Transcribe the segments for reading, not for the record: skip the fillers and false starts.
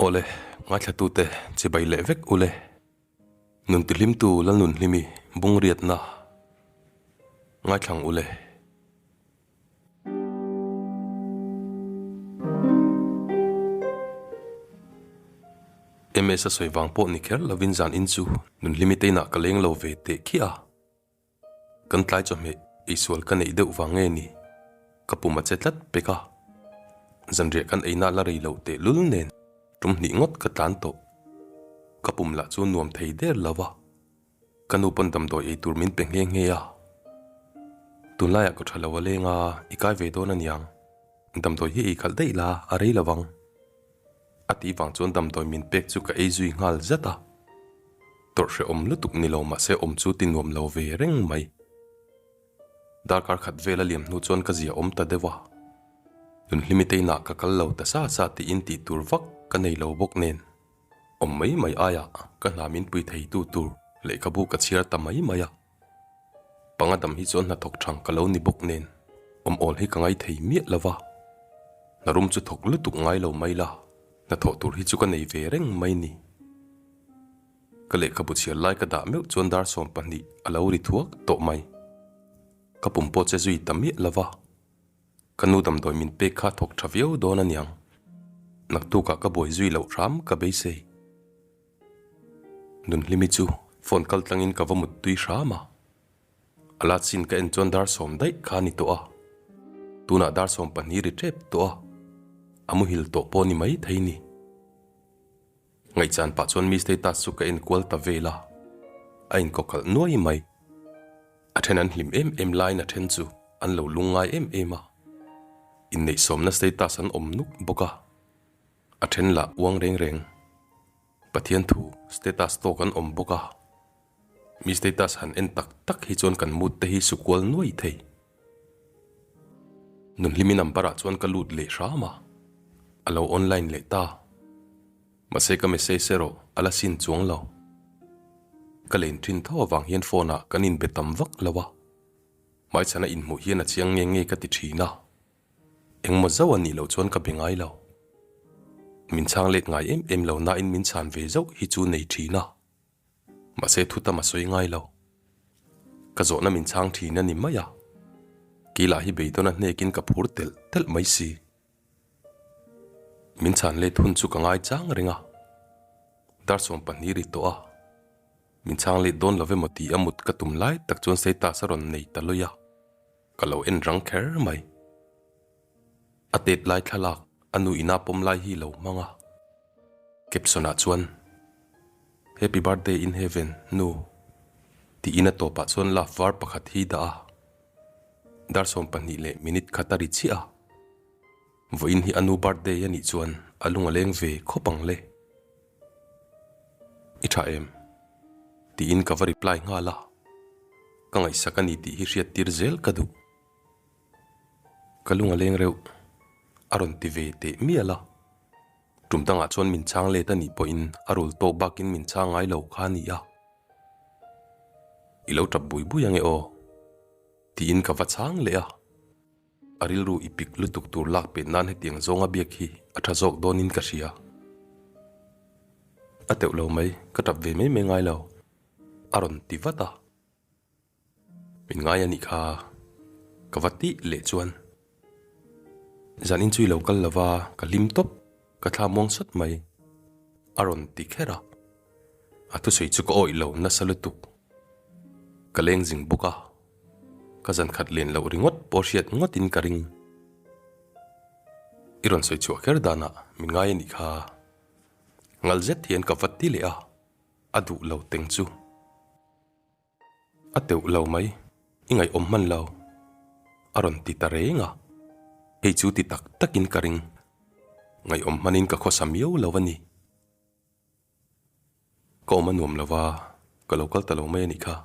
Awle, ngaithlatute chibai leh vek ule. Nun tihlimtu Lalnunhlimi bungriatna ngaithlang ule. MS a sawi vang pawh ni kher lovin zan in chu Nunhlimi te inah ka leng lo ve teh khiah a. Kan tlai chawhmeh eisual ka neih deuh vang nge ni? Ka pum a che tlat pek a. Zanriah kan eina la rei loh teh lul nen tum hnih ngawt ka tlan tawh. Ka pum lah chu nuam thei der lo va. Ka nu pawn damdawi ei tur min pe nghe nghe a. Tunlaiah ka tha lo a leng a, i kai ve dawn aniang. Damdawi hi ei khalh daih la, a rei lo vang. A tih vang chuan damdawi min pek chu ka ei zui nghal zat a. Tawrh hrehawm lutuk ni lo mahse awm chu ti nuam lo ve reng mai. Darkar khat vel a liam hnu chuan ka zia awm ta deuh a. Nunhlimi te inah ka kal lo ta sa sa tiin tih tur vak ka nei lo bawk nen. Awm mai mai aiah ka hna min pui theitu tur lehkhabu ka chhiar ta mai mai a. Panga dam hi chuan hnathawk thang ka lo ni bawk nen awm awl hi ka ngai thei miah lo va. Hna rum chu thawk lutuk ngai lo mai la, hnathawh tur hi chu ka nei ve reng mai ni. Ka lehkhabu chhiar lai ka dah meuh chuan dar 12 a lo ri thuak tawh mai. Ka pum pawh che zui ta miah lo va. Ka nu damdawi min pek kha thawk tha viau dawn aniang. Naktukah ka buai zui loh hram ka beisei. Nunhlimi chu phone kal tlangin ka va mut tui hram a. A lat sin ka en chuan dar sawm daih kha a ni tawh a. Tunah dar 12 ri tep tawh a. A muhil tawh pawh ni mai thei ni. Ngaihchan pah chuan mi status chu ka en kual ta vel a. A inkawkalh nuai mai. A then an hlim em em laiin a then chu an lo lungngai em em a. Inneihsawmna status an awm nuk bawk a. A then lah uang reng reng. Pathian thu status tawk an awm bawk a, mi status han en tak tak hi chuan kan mood te hi su kual nuai thei. Nunhlimi number ah chuan ka lut leh hram a, a lo online leh ta. Mahse ka message erawh a la sin chuang lo. Ka len thin tho avang hian phone ah kan inbe tam vak lo a, hmaichhana inhmuh hian a chiang nge nge ka ti thin a. Engmaw zauh a nih loh chuan ka be ngai lo. Min chhang let ngai em em lo nain min chhan ve zauh hi chu nei thin a. Mahse thu tam a sawi ngai lo. Ka zawhna min chhang thin a ni mai a. Kei lah hi beidawn a hnekin ka phur telh telh mai si. Min chhan let hun chu ka ngai chang reng a. Dar 12 ri tawh a. Min chhang let dawn lo emaw tih a mut ka tum lai tak chuan status a rawn nei ta lawih a. Ka lo en rang kher mai. A tet lai thlalak a nu ina pawm lai hi lo hmang a. Caption ah chuan, Happy birthday in heaven, nu. Tiin a tawpah chuan love var pakhat hi dah a. Dar 12 leh minute khat a ri chiah a. Vawiin hi a nu birthday a nih chuan a lung a leng ve khawp ang le. I tha em? Tiin ka va reply nghal a. Ka ngaihsak a ni tih hi hriat tir zel ka duh. Ka lung a leng reuh. A rawn ti ve teh mial a. Tum dangah chuan min chhang let a nih pawhin a rul tawk bakin min chhang ngai lo kha a ni a. I lo tap bui bui ange aw. Tiin ka va chhang leh a. A rilru i pik lutuk tur lak pet nan hetiang zawnga biak hi a tha zawk dawnin ka hria. A teuh lo mai, ka tap ve mai mai ngai lo. A rawn ti vat a. Min ngai a nih kha, ka va tih leh chuan. Zan in chu i lo kal lova, ka hlim tawp, ka thla muang sawt mai. A rawn ti kher a. A thusawi chu ka awih lo nasa lutuk. Ka leng zing bawk a. Ka zan khat len loh ringawt pawh hriat ngawtin ka ring. I rawn sawi chhuah kher danah min ngai a nih kha. Ngal zet hian ka va ti leh a, a duh lo teng chu. A teuh lo mai, i ngaihawm hman lo. A rawn ti ta reng a. Hei chu ti tak takin ka ring. Ngaihawm hmanin ka khawsa miau lo a ni. Ka awm a nuam lo va, ka lo kal ta lo mai a nih kha.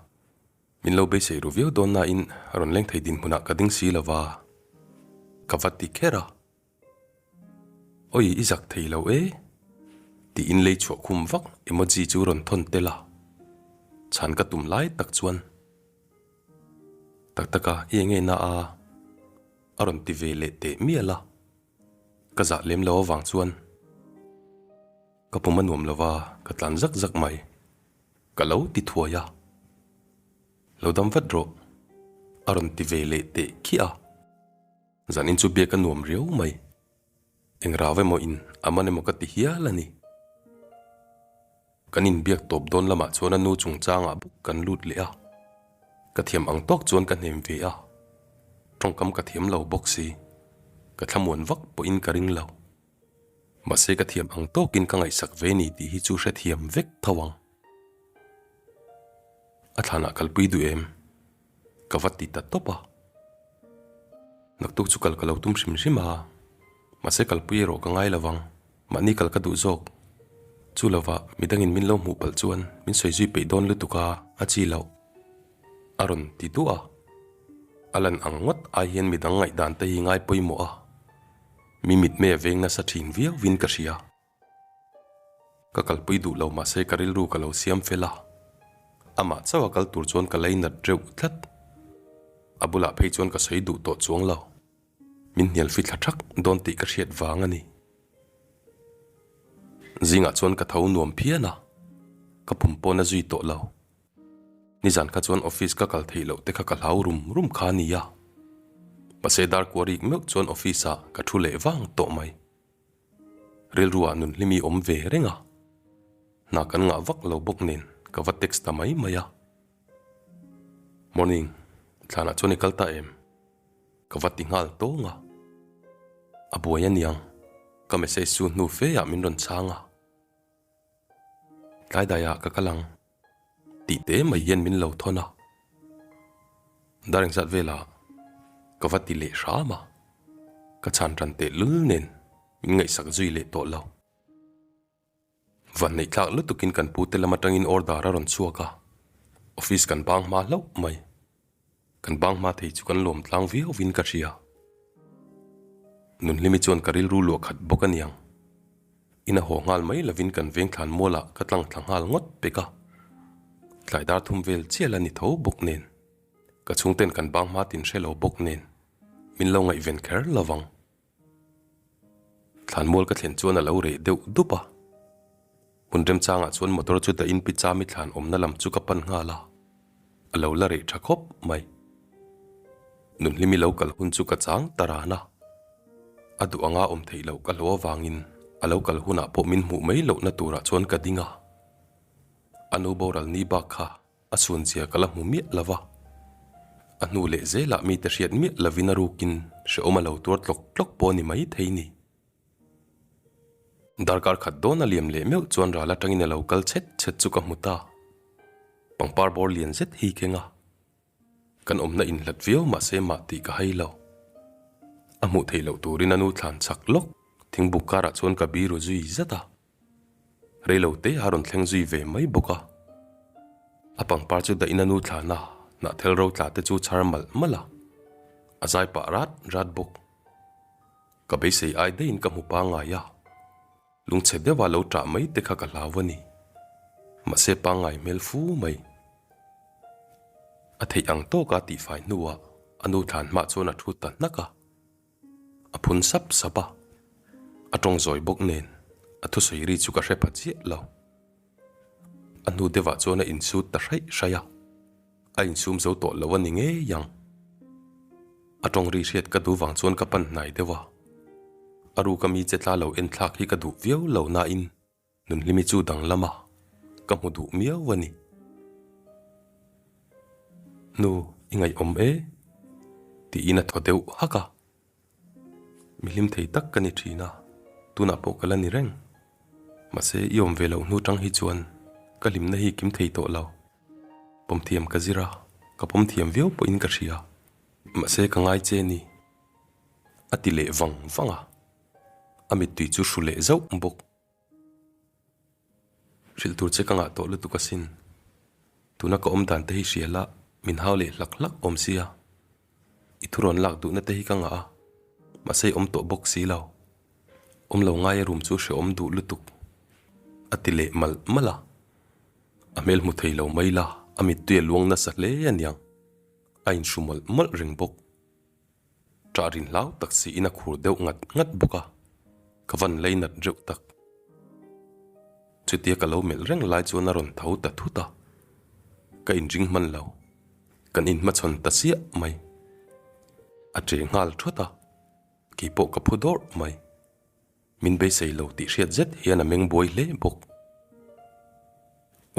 Min lo beisei ru viau dawn nain rawn leng thei dinhmunah ka ding si lo va, ka va ti kher a. Awi, i zak thei lo e. Tiin lei chhuah khum vak emoji chu rawn thawn tel a, chhan ka tum lai tak chuan tak taka i enge na a a rawn ti ve leh teh mial a, ka zah lem lo avang chuan ka pum a nuam lova ka tlan zak zak mai, ka lo ti thuai a, lo dam vat rawh a rawn ti ve leh teh khiah a, zanin chu biak a nuam riau mai. Eng rau emaw in a man emaw ka ti hial a ni. Kan inbiak tawp dawn lamah chuan a nu chungchangah bawk kan lut leh a, ka thiam ang tawk chuan ka hnem ve a, tawngkam ka thiam lo bawk si, ka thlamuan vak pawhin ka ring lo. Mahse ka thiam ang tawkin ka ngaihsak ve ni tih hi chu hrethiam vek tho ang. A thlanah kalpui duh em? Ka va ti ta tawp a. Naktuk chu kal ka lo tum hrim hrim a, mahse kalpui erawh ka ngai lo vang, mahni kal ka duh zawk. Chu lovah midangin min lo hmuh palh chuan min sawi zui peih dawn lutuk a, a chi loh. A rawn ti duah a. A lan ang ngawt ai hian midang ngaihdan te hi ngai pawimawh a, mi mitmei a veng nasa thin viauin ka hria. Ka kalpui duh lo mahse ka rilru ka lo siam fel a, amah chauh a kal tur chuan ka lei nat reuh tlat. A bulah phei chuan ka sawi duh tawh chuang lo. Min hnial fi thla thak dawn tih ka hriat vang a ni. Zingah chuan ka tho nuam phian a, ka pum pawn a zui tawh lo. Nizan kha chuan office ka kal theih loh te kha ka hlau rum rum kha a nia. Mahse dar kuarik meuh chuan office ah ka thu leh vang tawh mai. Rilruah nun hlimi awm ve reng a, hna kan ngah vak lo bawk nen ka va text ta mai mai a. Morning, thlanah chuan i kal ta em? Ka va ti nghal tawng a. A buai aniang, ka message chu hnu fe ah min rawn chhang a. Tlai daiah ka kal ang tih te mai hian min lo thawn a, dar engzat velah ka va ti leh hram a, ka chhan ran teh lul nen min ngaihsak zui leh tawh lo. Vanneih thlak lutukin kan pute lam atangin order a rawn chhuak a, office kan bang hma hlauh mai. Kan bang hma thei chu kan lawm tlang viauvin ka hria. Nunhlimi chuan ka rilru luah khat bawk a niang. Ina haw nghal mai lovin kan veng thlan mualah ka tlang thla nghal ngawt pek a. Tlai dar thum vel chial a ni tho bawk nen. Ka chhungten kan bang hma tin hre lo bawk nen. Min lo ngaihven kher lovang. Thlanmual ka thlen chuan a lo reh deuh dup a. Hmun remchangah chuan motor chu dahin pi Chami thlan awmna lam chu ka pan nghal a, a lo la reh tha khawp mai. Nunhlimi lo kal hun chu ka chang ta ran a, a duh anga awm theih loh ka hlo avangin a lo kal hunah pawh min hmuh mai lohna turah chuan ka ding a. A nu boral ni bak kha A chhunzia ka la hmu miah lo va, a hnu leh zelah mite hriat miah lovin a rukin hrehawm a lo tuar tlawk tlawk pawh a ni mai thei ni. Darkar khat dawn a liam leh meuh chuan ral atangin a lo kal chhet chhet chu ka hmu ta. Pangpar bawr lian zet hi keng a, kan awmna inhlat viau mahse mah tih ka hai lo. A hmuh theih loh turin a nu thlan chak lawk thingbuk karah chuan ka biru zui zat a. Reilo te a rawn thleng zui ve mai bawk a. A pangpar chu dahin a nu thlan a, hnahthel ro tla te chu chhar malh malh a. A zai pah rat rat bawk. Ka beisei ai daihin ka hmu pangngai a. Lungchhe deuha lo ṭah mai te kha ka hlau a ni. Mahse pangngai hmel fu mai. A theih ang tawka tihfai hnuah a nu thlan hmah chuan a thu ta hnak a. A phun sap sap a, a tawng zawi bawk nen a thusawi ri chu ka hre pha chiah lo. A hnu deuhah chuan a insut ta hraih hraih a, a insum zo tawh lo a ni ngei ang. A tawng ri hriat ka duh vang chuan ka pan hnai deuh a, a ruka mi che tla lo en thlak hi ka duh viau lo nain Nunhlimi chu danglam a, ka hmu duh miau a ni. Nu, i ngaihawm e, tiin a thaw deuh hak a. Mi hlim thei tak ka ni thin a, tunah pawh ka la ni reng. Mahse, i awm ve loh hnu tang hi chuan ka hlimna hi kim thei tawh lo. Pawm thiam ka zir a, ka pawm thiam viau pawhin ka hria. Mahse, ka ngai che ni, a ti leh vang vang a. A mittui chu hru leh zauh bawk. Hrilh tur che ka ngah tawh lutuk asin. Tuna ka awm dan te hi hria la, min hau leh hlak hlak awm sia. I thurawn lak duhna te hi ka ngah a, mahse i awm tawh bawk si lo. Awm lo ngaia room chu hrehawm duh lutuk. A ti leh malh malh a. A hmel hmu thei lo mai la, a mittui a luang nasa hle a niang. A inhru mawlh mawlh reng bawk. Ṭah rin hlau tak siin a khur deuh ngat ngat bawk a, ka van lei nat reuh tak. Chutia ka lo melh reng lai chuan a rawn tho ta thut a, ka inring hman lo, kan inhmachhawn ta siah mai. A ṭe nghal ṭhawt a, keipawh ka phu dawrh mai. Min beisei lo tih hriat zet hian a meng buai hle bawk.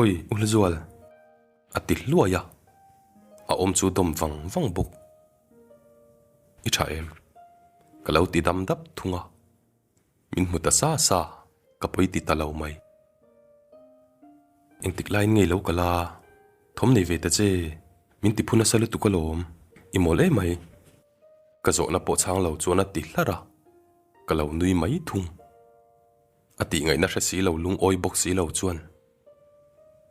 Oi, U Hluzual! A ti hluai a, a awm chu dawm vang vang bawk. I tha em? Ka lo ti dam dap thung a, min hmu ta sa sa, ka pawi ti ta lo mai. Engtik laiin ngei lo kal a, thawm nei ve ta che, min ti phu nasa lutuk alawm, i mawl emai. Ka zawhna pawh chhang lo chuan a ti hlar a. Ka lo nui mai thung. A tih ngaihna hre si lo lungawi bawk si lo chuan,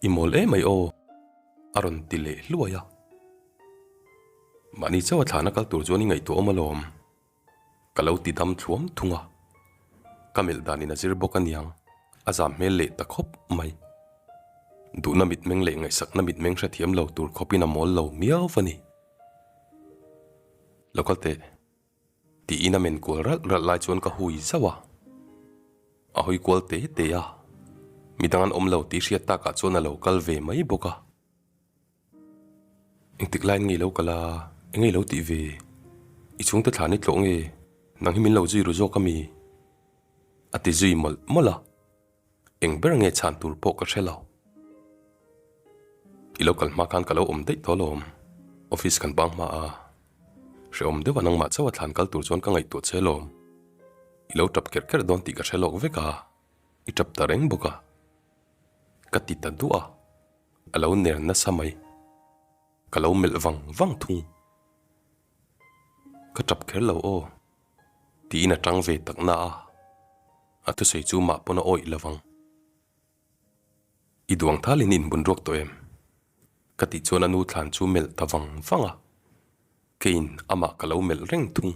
I mawl emai aw, a rawn ti leh hluai a. Mahni chauha thlana kal tur chuan i ngaihtuah awm alawm. Ka lo ti dam thluam thung a. Ka melh danin a zir bawk aniang, a zam hmel leh ta khawp mai. Duhna mitmeng leh ngaihsakna mitmeng hrethiam lo tur khawpin a mawl lo miau va ni. Lo kal teh. Tiin a men kual ralh ralh lai chuan ka hui zauh a, a hawi kual te te a, midang an awm lo tih hriat takah chuan a lo kal ve mai bawk a. Engtik laiin nge i lo kal a, enge i lo tih ve? I chhungte thlan i tlawh nge? Nang hi min lo zui ru zawk a mi? A ti zui mawlh mawlh a. Eng ber nge chhan tur pawh ka hre lo. I lo kal hma khan ka lo awm daih tawh alawm. Office kan bang hma a. Hrehawm deuh a nangmah chauh a thlan kal tur chuan ka ngaihtuah che alawm. I lo tap kerh kerh dawn tih ka hre lawk vek a, i tap ta reng bawk a. Ka ti ta duah a, a lo ner nasa mai. Ka lo melh vang vang thung. Ka tap kher lo aw. Tiin a tang ve tak na a, a thusawi chu mah pawn a awih lo vang. I duang thalin i inbun ruak tawh em? Ka tih chuan a nu thlan chu melh ta vang vang a, keiin amah ka lo melh reng thung.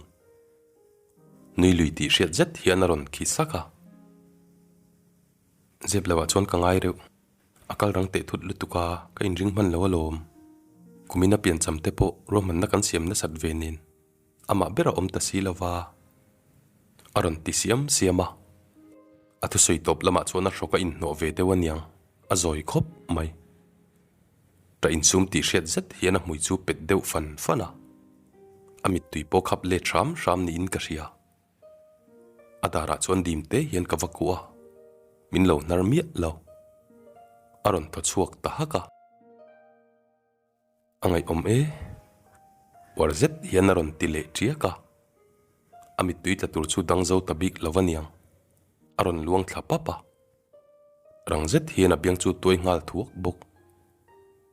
Nui lui tih hriat zet hian a rawn khi sak a. Zep lohah chuan ka ngai reuh, a kal rang teh thut lutuk a, ka inring hman lo alawm. Kumin a piancham te pawh ruahmanna kan siam nasat ve nen. Amah ber a awm ta si lova, a rawn ti siam siam a. A thusawi tawp lamah chuan a hrawk a inhnawh ve deuh aniang, a zawi khawp mai. Ṭah insum tih hriat zet hian a hmui chu pet deuh fan fan a, a mittui pawh khap let hram hram niin ka hria. A darah chuan dim te hian ka va kuah a, min lo hnar miah lo. A rawn thaw chhuak ta hak a. A ngaihawm e. Uar zet hian a rawn ti leh ṭiak a. A mittui tla tur chu dang zo ta bik lo aniang. A rawn luang thla pap a. Rang zet hian a biang chu tuai nghal thuak bawk.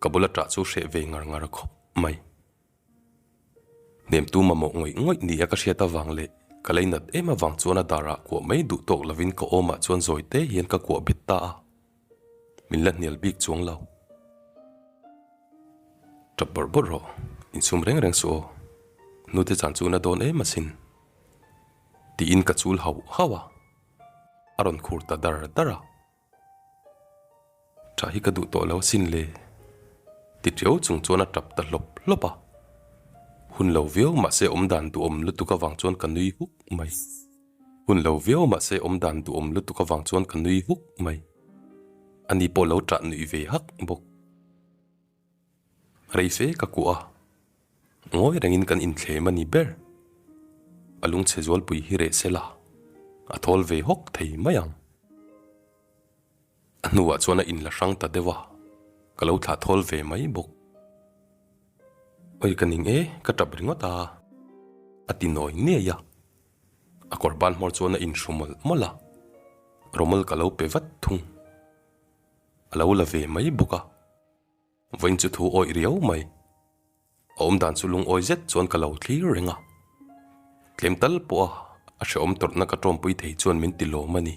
Ka bula ṭah chu hreh ve ngar ngar khawp mai. Hnemtu mamawh ngawih ngawih ni a ka hriat avang leh ka lei nat em avang chuan a darah kuah mai duh tawk lovin ka awmah chuan zawi te hian ka kuah bet ta a. Min la hnial bik chuang lo. Tap bawrh bawrh rawh, insum reng reng suh aw. Nute chan chu na dawn em asin. Tiin ka chul hauh hauh a, a rawn khur ta dar dar a. Tha hi ka duh tawh lo asin le. Ti tiau chung chuan a tap ta hlawp hlawp a. Hun lo viau mahse awmdan duhawm lutuk avang chuan ka nui huk mai. Hun lo viau mahse awmdan duhawm lutuk avang chuan ka nui huk mai. Ani pawh lo ṭah nuih ve hak bawk. Rei fe ka kuah a, ngawi rengin kan inthlem a ni ber. A lungchhe zualpui hi reh se la, a thawl ve hawk thei mai ang. A hnuah chuan a inla hrang ta deuh a, ka lo thlah thawl ve mai bawk. Oi ka ning e, ka tap ringawt a, a ti nawi niai a. A kawr ban hmawr chuan a inhru mawlh mawlh a, rawmawl ka lo pe vat thung. A lo la ve mai bawk a, vawiin chu thu awih riau mai. A awmdan chu lungawi zet chuan ka lo thlir reng a, tlem tal pawh a a hrehawm tawrhna ka tawmpui thei chuan min ti lawm a ni.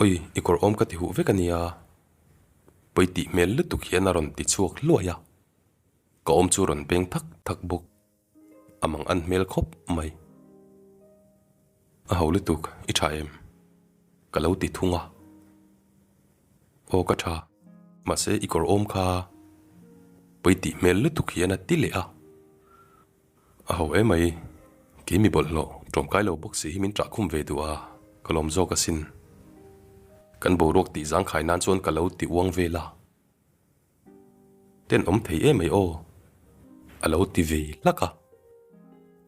Oi, i kawr awm ka ti huh vek a nia, pawi tih hmel lutuk hian a rawn ti chhuak hluai a, ka awm chu rawn beng thak thak bawk. A mang an hmel khawp mai. A ho lutuk, i tha em? Ka lo ti thung a. Aw ka tha, mahse i kawr awm kha pawi tih hmel lutuk hian a ti leh a. A ho emai, kei mi bawlhhlawh tawmkai lo bawk si hi min ṭah khum ve duh a, ka lawm zawk asin. Kan boruak tih zangkhai nan chuan ka lo ti uang vel a. Ten awm thei em ai aw? A lo ti ve hlak a.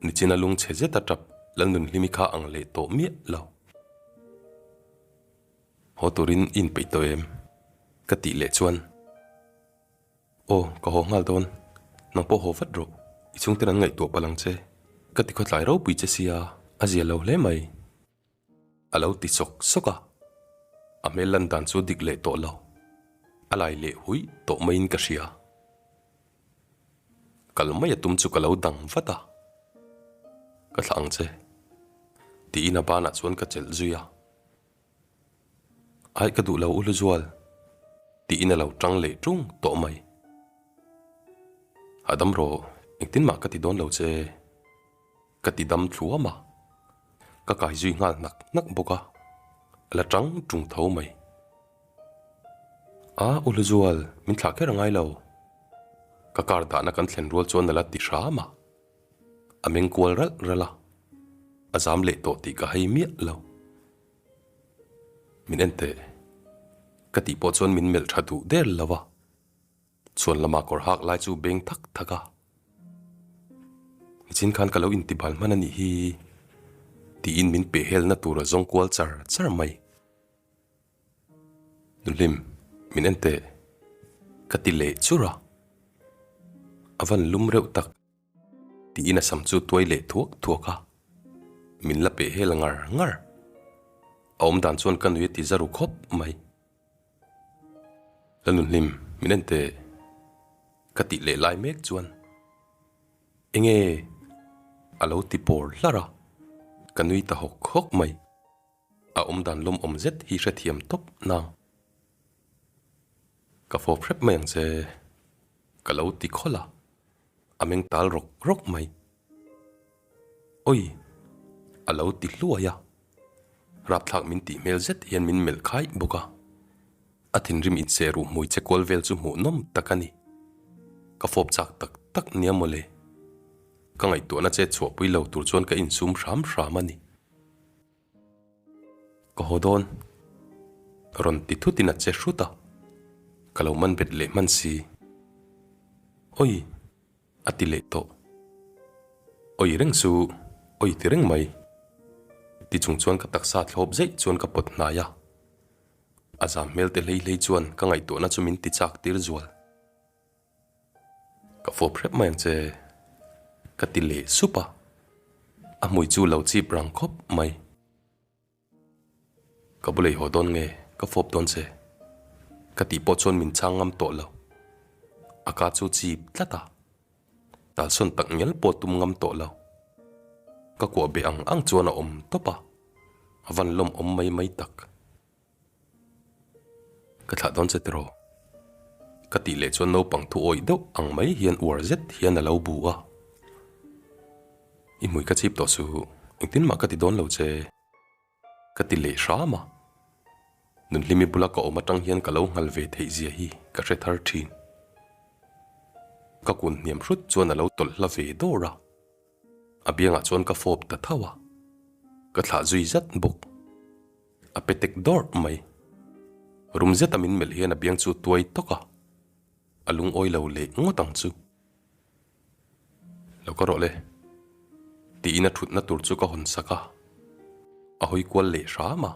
Nichina lungchhe zet a tap Lalnunhlimi kha ang leh tawh miah lo. Haw turin i inpeih tawh em? Ka tih leh chuan, Aw, ka haw nghal dawn. Nang pawh haw vat rawh. I chhungten an ngaihtuah palh ang che. Ka ti khawtlai ropui che sia, a zia lo hle mai. A lo ti sawk sawk a, a hmel lan dan chu dik leh tawh lo, a lai leh huih tawh maiin ka hria. Kal mai a tum chu ka lo dang vat a, Ka thlah ang che, tiin a banah chuan ka chelh zui a. Aih ka duh lo u Hluzual, tiin a lo tang leh tung tawh mai. Hahdam rawh, engtin mah ka ti dawn lo che. Ka ti dam thluam a, ka kai zui nghal hnak hnak bawk a, a la tang tung tho mai. A, U Hluzual, min thlah kher a ngai lo. Ka car dahna kan thlen rual chuan a la ti hram a, a meng kual ralh ralh a, a zam leh tawh tih ka hei miah lo. Min en teh, ka tih pawh chuan min melh tha duh der lo a. Chhuan lama kawr hak lai chu beng thak thak a, Nichin khan ka lo intibal hman a nih hi tiin min pehhelna tur a zawng kual char char mai. Nuhlim, min en teh, ka ti leh chur a, a van lum reuh tak. Tiin a sam chu tuai leh thuak thuak a, min la pehhel ngar ngar. A awmdan chuan ka nui a ti za ru khawp mai. La nunhlim min en teh ka tih leh lai mek chuan enge a lo ti pawr hlar a, ka nui ta hawk hawk mai. A awmdan lawmawm zet hi hrethiam tawp nang. Ka fawp hrep mai ang che ka lo ti khawlh a, a meng tal rawk rawk mai. Awi! A lo ti hluai a, rapthlak min tih hmel zet hian min melh khaih bawk a. A thinrim inseh ruh hmui che kual vel chu hmuhnawm tak a ni. Ka fawp chak tak tak nia mawle. Ka ngaihtuahna che chhuahpui lo tur chuan ka insum hram hram a ni. Ka haw dawn. Rawn ti thutin a che hrut a, ka lo man bet leh hman si. Awi! A ti leh tawh. Awi reng chu awi ti reng mai. Ti chung chuan ka taksa thlawp zeih chuan ka pawt hnai a. A zam hmel te hlei hlei chuan ka ngaihtuahna chu min ti chak tir zual. Ka fawp hrep mai ang che, ka ti leh sup a. A hmui chu lo chip rang khawp mai. Ka bulei haw dawn nge ka fawp dawn che? Ka tih pawh chuan min chhang ngam tawh lo. A ka chu chip tlat a, talsawn tak ngial pawh tum ngam tawh lo. Ka kuah beh ang ang chuan a awm tawp a, a van lawm awm mai mai tak. Ka thlah dawn che tiraw? Ka tih leh chuan naupang thu awih deuh ang mai hian uar zet hian a lo bu a. I hmui ka chip tawh suh, engtin mah ka ti dawn lo che. Ka ti leh hram a. Nunhlimi bula ka awm atang hian ka lo nghal ve theih zia hi ka hre thar thin. Ka kun hniam hrut chuan a lo tawlh hla ve dawr a. A biangah chuan ka fawp ta tho a. Ka thlah zui zat bawk. A pe tek dawrh mai. Rum zeta min melh hian a biang chu tuai tawk a. A lungawi lo leh ngawt ang chu. Lo ka rawh le. Tiin a thutna tur chu ka hawn sak a, a hawi kual leh hram a.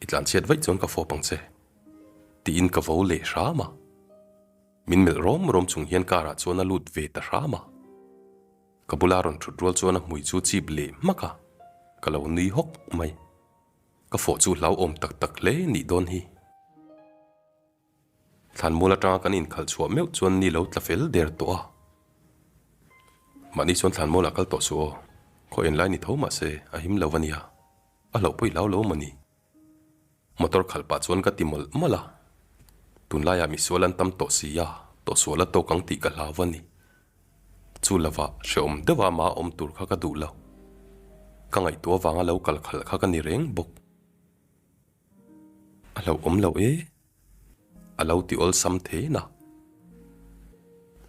I tlanchhiat vaih chuan ka fawp ang che. Tiin ka vo leh hram a. Min melh rawm rawm chung hian car ah chuan a lut ve ta hram a. Ka bula rawn thut rual chuan a hmui chu chip leh hmak a, ka lo nui hawk mai. Ka fawh chu hlauhawm tak tak hle nih dawn hi. Thlanmual atanga kan inkhalh chhuah meuh chuan ni lo tla fel der tawh a. Mahni chuan thlanmualah kal tawh suh aw, khaw en lai ni tho mahse a him lo a nia, a hlauh pawh i hlau lo maw ni? Motor khalh pah chuan ka ti mawlh mawlh a, tunlaiah misual an tam tawh si a, tawhsual a tawk ang tih ka hlau a ni. Chu lovah hrehawm deuha mah awm tur kha ka duh lo. Ka ngaihtuah avanga lo kal khalh kha ka ni reng bawk. hlauhawm lo e, a lo ti awlsam then a.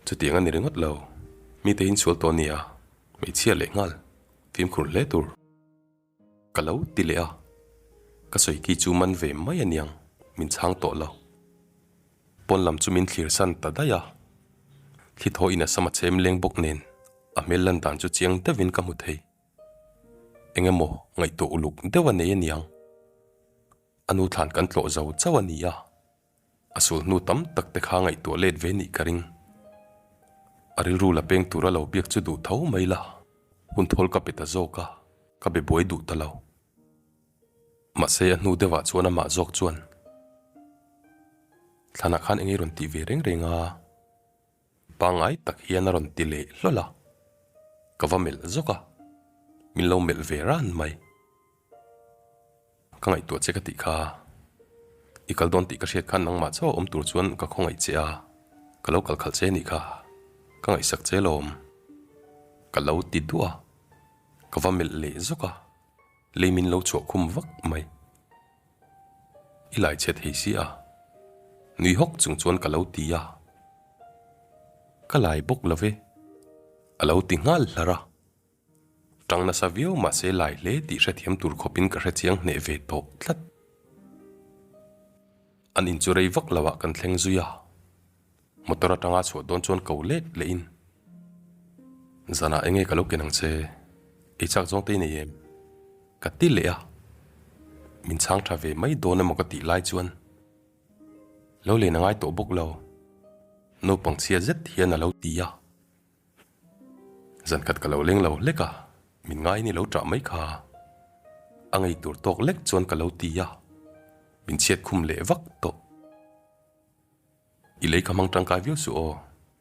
Chutiang a ni ringawt lo, mite hi insual tawh a nia, hmeichhia leh nghal, fimkhur hle tur. Ka lo ti leh a, ka sawi ki chu man ve mai a niang, min chhang tawh lo. Pawn lam chu min thlir san ta daih a, thli thaw in a sam a chem leng bawk nen a hmel lan dan chu chiang deuhin ka hmu thei. Eng emaw ngaihtuah uluk deuh a nei a niang. A nu thlan kan tlawh zo chauh a ni a, a sul hnu tam tak te kha ngaihtuah let ve nih ka ring. A rilru la peng tura lo biak chu duh tho mai la, hun thawl ka pe ta zawk a, ka be buai duh ta lo. Mahse a hnu deuhah chuan amah zawk chuan, Thlanah khan eng ei rawn tih ve reng reng a? Pangngai tak hian a rawn ti leh hlawl a, ka va melh zawk a, min lo melh ve ran mai. Ka ngaihtuah che ka tih kha, i kal dawn tih ka hriat khan nangmah chauh a awm tur chuan ka khawngaih che a, ka lo kal khalh che nih kha, ka ngaihsak che lawm. Ka lo ti duah a, ka va melh leh zawk a, lei min lo chhuah khum vak mai. I lai chhe thei si a, nui hawk chung chuan ka lo ti a, ka lai bawk lo ve, a lo ti nghal hlar a. Tang nasa viau mahse lai hle tih hrethiam tur khawpin ka hrechiang hneh ve tawh tlat. An in chu rei vak lo ah kan thleng zui a, motor atanga chhuah dawn chuan ko let leh in, Zanah enge ka lo ken ang che, ei chak zawng te i nei em? Ka ti leh a, min chhang tha ve mai dawn emaw ka tih lai chuan lo len a ngai tawh bawk lo, naupang chhia zet hian a lo ti a. Zan khat ka lo leng lo hlek a, min ngai ni lo ṭah mai kha. A ngei tur tawk lek chuan ka lo ti a, min chhiat khum leh vak tawh. I lei ka hmang ṭangkai viau suh aw,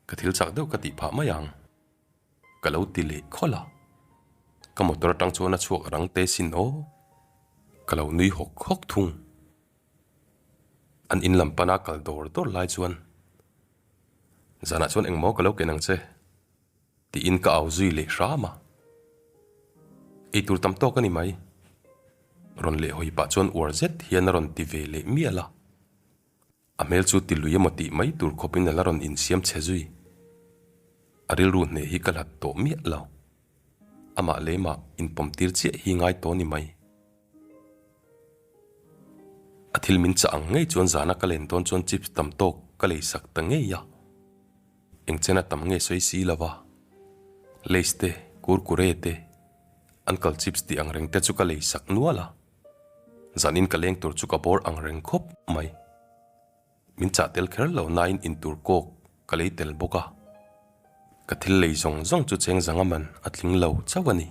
ka thil chak deuh ka tih phah mai ang. Ka lo ti leh khawlh a, ka motor aṭang chuan a chhuak rang te sin aw. Ka lo nui hawk hawk thung. An in lam pana kal dawr dawr lai chuan Zanah chuan engmaw ka lo ken ang che? tiin ka au zui leh hram a. Eitur tam tawk a ni mai. Rawn leh hawi pah chuan uar zet hian a rawn ti ve leh mial a. A hmel chu ti lui emaw tih mai tur khawpin a la rawn insiam chhe zui. A rilru hneh hi ka hlat tawh miah lo. Amah lemah inpawm tir chiah hi ngai tawh a ni mai. A thil min chah ang ngei chuan zana ka len dawn chuan chips tam tawk ka lei sak ta ngei a, engchen a tam nge sawi si lo va, Lays te, Kurkure te, Uncle Chips tih ang reng te chu ka lei sak nual a, zanin ka leng tur chu ka bawr ang reng khawp mai. Min chah tel kher lo nain intur kawk ka lei tel bawk a, ka thil lei zawng zawng chu cheng zanga man a tling lo chauh a ni.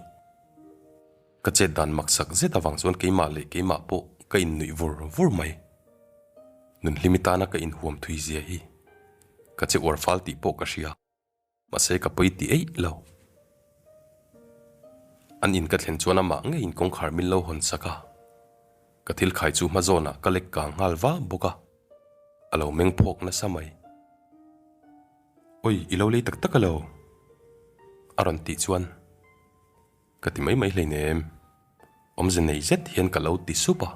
Ka chet dan maksak zet avang chuan keimah leh keimah pawh ka innuih vur vur mai. Nunhlimi tana ka inhuam thui zia hi ka che uar fal tih pawh ka hria, mahse ka pawi ti eih lo. An in ka thlen chuan amah ngeiin kawngkhar min lo hawn sak a, ka thil khai chu hma zawnah ka lek kang nghal va bawk a, a lo meng phawk nasa mai. Awi, i lo lei tak tak alo? A rawn tih chuan. Ka ti mai mai hleinem. Awmze nei zet hian ka lo ti sup a.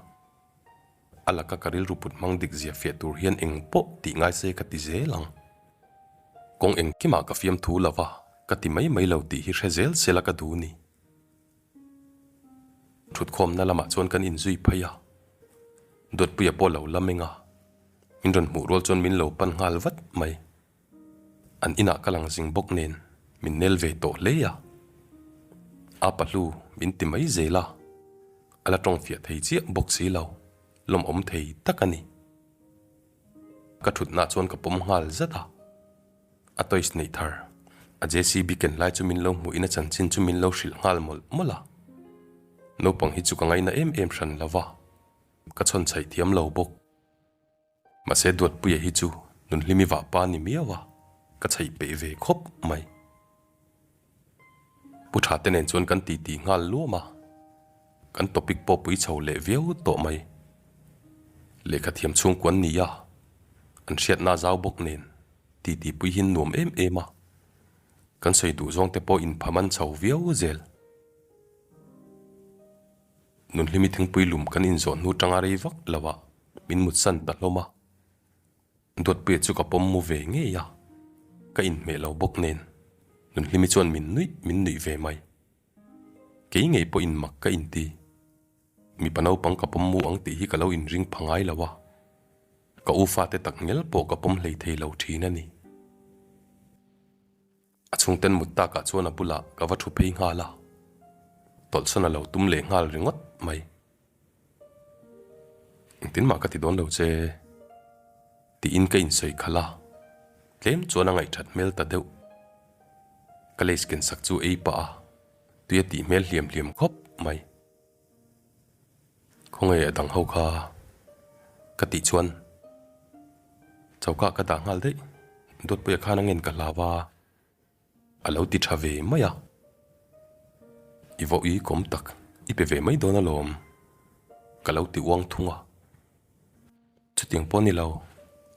A laka ka rilru put hmang dik zia fiah tur hian eng pawh tih ngai se ka ti zel ang. Kawng engkimah ka fiamthu lo va, ka ti mai mai lo tih hi hre zel sela ka duh ni. Thutkhawmna lamah chuan kan inzui phei a. Dawtpuia pawh lo la meng a. Min rawn hmuh rual chuan min lo pan nghal vat mai. An inah ka lang zing bawk nen min nel ve tawh hle a. A pahlu min ti mai zel a, a la tawng fiah thei chiah bawk si lo, lawmawm thei tak a ni. Ka thutna chuan ka pawm nghal zat a, a toys neih thar, a JCB ken lai chu min lo hmuhin a chanchin chu min lo hrilh nghal mawlh mawlh a. Naupang hi chu ka ngaina em em hran lo va, ka chhawn chhaih thiam lo bawk. Mahse Duatpuia hi chu Nunhlimi vahpa ni miau a, ka chheih peih ve khawp mai. Pu Tha te nen chuan kan titi nghal luam a, kan topic pawh pui chho leh viau tawh mai. Lehkha thiam chhungkuan ni a, an hriatna zau bawk nen titi pui hian nuam em em a, kan sawi duh zawng te pawh inphaman chho viau zel. Nunhlimi thingpui lum kan inzawh hnu tanga rei vak lo a. min mutsan ta hlawm a. Duatpuia chu ka pawm mu ve ngei a, ka inhmeh lo bawk nen Nunhlimi chuan min nuih min nuih ve mai. Kei ngei pawh inmak ka inti. Mipa naupang ka pawm mu ang tih hi ka lo inring pha ngai lo a, ka u fate tak ngel pawh ka pawm hlei thei lo thin a ni. A chhungten mut takah chuan a bulah ka va thu phei nghal a, tawlhsawn a lo tum leh nghal ringawt mai. Engtin mah ka ti dawn lo che tiin ka insawi khalh a, tlem chuan a ngaihthat hmel ta deuh. Ka lace ken sak chu ei pah a, tui a tih hmel hliam hliam khawp mai. Khawnge a dang ho kha ka tih chuan choka ka dah nghal daih, Dawtpuia khan a ngen ka hlau a, a lo ti tha ve mai a. I vawi kawm tak i pe ve mai dawn alawm ka lo ti uang thung a. Chutiang pawh ni lo,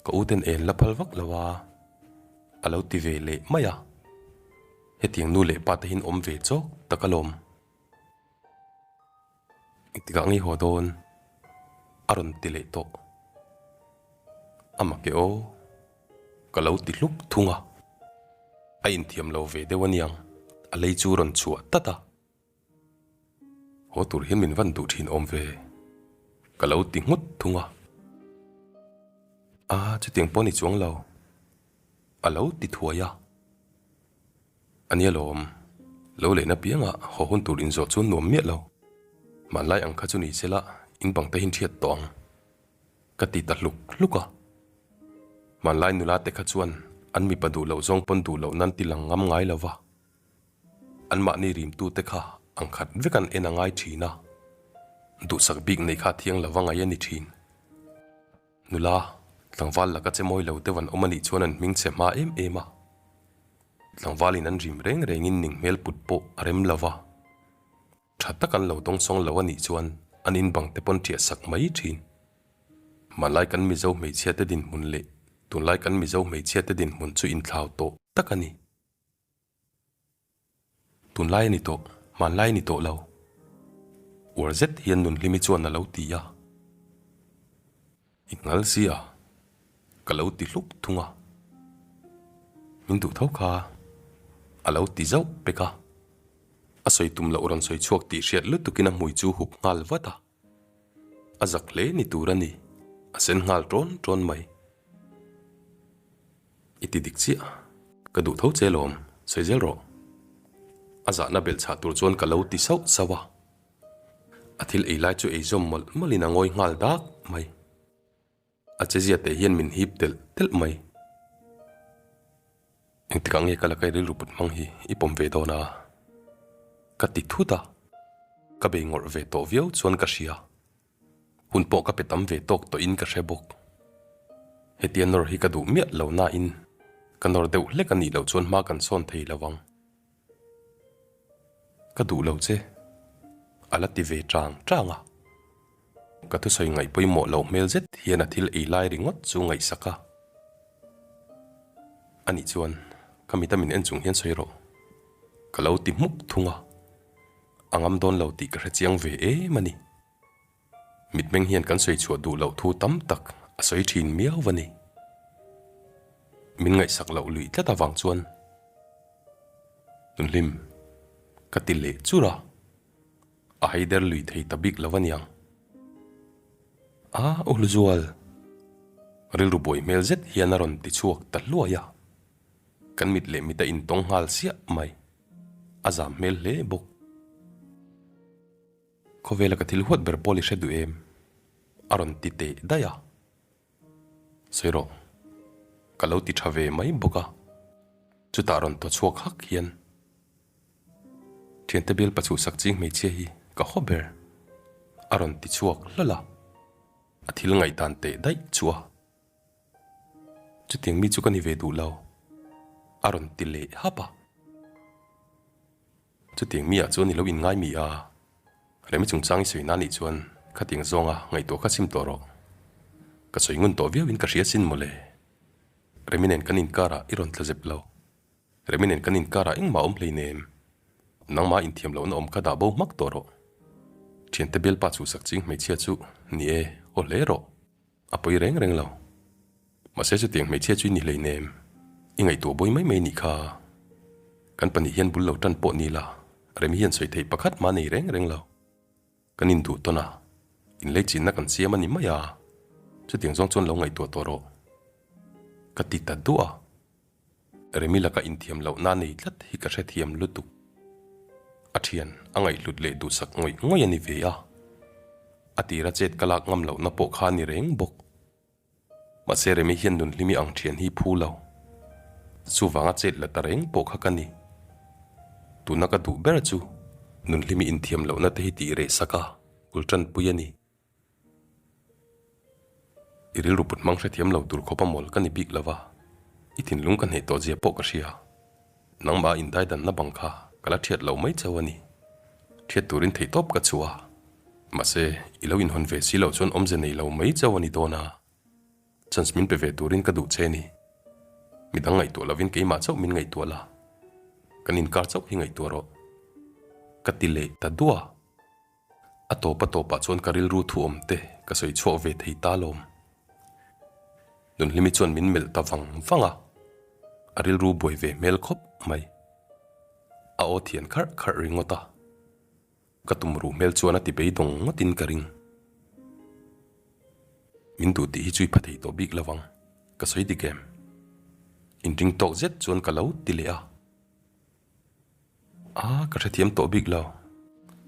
ka u ten en la phal vak lo a, a lo ti ve leh mai a. Hetiang nu leh pa te hian awm ve chawk tak alawm. Engtikah ngei haw dawn? A rawn ti leh tawh. A mak e aw, ka lo ti hluk thung a. A inthiam lo ve deuh aniang, a lei chu rawn chhuah tat a. Haw tur hian min van duh thin awm ve, ka lo ti nghut thung a. A, chutiang pawh ni chuang lo, a lo ti thuai a. A nia lawm, lo lehna piangah haw hun tur inzawh chu nuam miah lo. Hmanlai ang kha chu ni sela in bang te hin thiat tawh ang. Ka ti ta hluk hluk a. Hmanlai nula te kha chuan an mipa duh loh zawng pawn duh loh nan ti lang ngam ngai lo va. Anmahni rimtu te kha ang khat vek an en a ngai thin a. Duhsak bik nei kha thiang lo va ngai a ni thin. Nula, tlangval laka che mawi lo deuh an awm a nih chuan an hming chhe hma em em a. Tlangvalin an rim reng rengin ning hmel put pawh a rem lo va. Tha tak an lo dawngsawng lo a nih chuan an in bang te pawn ṭiah sak mai ṭhin. Hmanlai kan Mizo hmeichhia te dinhmun leh tunlai kan Mizo hmeichhia te dinhmun chu inthlau tawh tak a ni. Tunlai a ni tawh, hmanlai a ni tawh lo. Uar zet hian Nunhlimi chuan a lo ti a. I nghal si a, ka lo ti hluk thung a. Min duh tho kha, a lo ti zauh pek a. A sawi tum loh rawn sawi chhuak tih hriat lutukin a hmui chu hup nghal vat a. A zak hle ni tur a ni, a sen nghal ṭawn ṭawn mai. I ti dik chiah, ka duh tho che lawm, sawi zel rawh. A zahna belh chhah tur chuan ka lo ti sauh sauh a. A thil ei lai chu ei zawm mawlh mawlhin a ngawi nghal dak mai. A chezia teh hian min hip telh telh mai. Engtikah nge ka la kai rilru put hmang hi i pawm ve dawn a? Ka ti thut a, ka bei ngawrh ve tawh viau chuan ka hria. Hun pawh ka pe tam ve tawk tawhin ka hre bawk. Hetia nawr hi ka duh miah lo nain ka nawr deuh hlek a nih loh chuan hma kan sawn thei lo ang. Ka duh lo che, a la ti ve chang chang a. Ka thusawi ngaih pawimawh loh hmel zet hian a thil ei lai ringawt chu ngaihsak a. Anih chuan ka mita min en chung hian sawi rawh. Ka lo ti hmuk thung a, a ngam dawn lo tih ka hre chiang ve em a ni. Mitmeng hian kan sawi chhuah duh loh thu tam tak a sawi thin miau a ni. Min ngaihsak loh luih tlat avang chuan Nunhlim ka ti leh chur a. A haider lui thei ta bik lo a niang. A Uhluzual, rilru buai hmel zet hian a rawn ti chhuak ta hluai a. Kan mit leh mit a intawng nghal siah mai. A zam hmel hle bawk. Khawvela ka thil huat ber pawl i hre duh em? A rawn ti teh daih a. Sawi rawh, ka lo ti tha ve mai bawk a. Chutah rawn thaw chhuak hak hian Thiante bial pachuhsak ching hmeichhia hi ka haw ber a rawn ti chhuak hlawl a, a thil ngaihdan teh daih chu a. Chutiang mi chu ka ni ve duh lo a rawn ti leh hap a. Chutiang mi ah chuan i lo inngai mi a, Remi chungchang i sawi na nih chuan khatiang zawnga ngaihtuah kha sim tawh rawh. Ka sawi ngun tawh viau in ka hria sin mawle. Remi nen kan inkarah i rawn tla zep lo. Remi nen kan inkarah engmah awm hleinem. Nangmah inthiam lohna awm kha dah bo hmak tawh rawh. Thiante bialpa chhuhsak ching hmeichhia chu ni e, aw hle rawh. A pawi reng reng lo. Mahse chutiang hmeichhia chu i ni hleinem. I ngaihtuah bawi mai mai nih kha. Kan pahnih hian bul lo tan pawh ni la, Remi hian sawi theih pakhat mah nei reng reng lo. Kan induh tawn a, inlei chinna kan siam a ni mai a, chutiang zawng chuan lo ngaihtuah tawh rawh. Ka ti ta duah a. Remi laka inthiam lohna nei tlat hi ka hrethiam lutuk. A thian a ngaihhlut leh duhsak ngawih ngawih a ni ve a. A tira chet ka lak ngam lohna pawh kha a ni reng bawk. Mahse Remi hian Nunhlimi ang thian hi phu lo. Chuvanga chet la ta reng pawh kha ka ni. Tuna ka duh ber chu Nunhlimi inthiam lohna te hi tih reh sak a, kul tanpui a ni. I rilru put hmang hrethiam lo tur khawp a mawl ka ni bik lo va, i thinlung ka hneh tawh zia pawh ka hria. Nangmah indaidanna bang kha ka la thiat lo mai chauh a ni. Thiat turin theihtawp ka chhuah a, mahse i lo inhawn ve si loh chuan awmze nei lo mai chauh a ni dawn a. Chance min pe ve turin ka duh che a ni. Midang ngaihtuah lovin keimah chauh min ngaihtuah la, kan inkar chauh hi ngaihtuah rawh. Ka ti leh ta duah. A tawp a tawpah chuan ka rilru thu awm te ka sawi chhuak ve thei ta lawm. Nunhlimi chuan min melh ta vang vang a, a rilru buai ve hmel khawp mai. A aw thian kharh kharh ringawt a, ka tum ruh hmel chuan a ti beidawng ngawtin ka ring. Min duh tih hi chu i pha thei tawh bik lo vang, ka sawi dik em? Inring tawk zet chuan ka lo ti leh a. A, ka hrethiam tawh bik lo.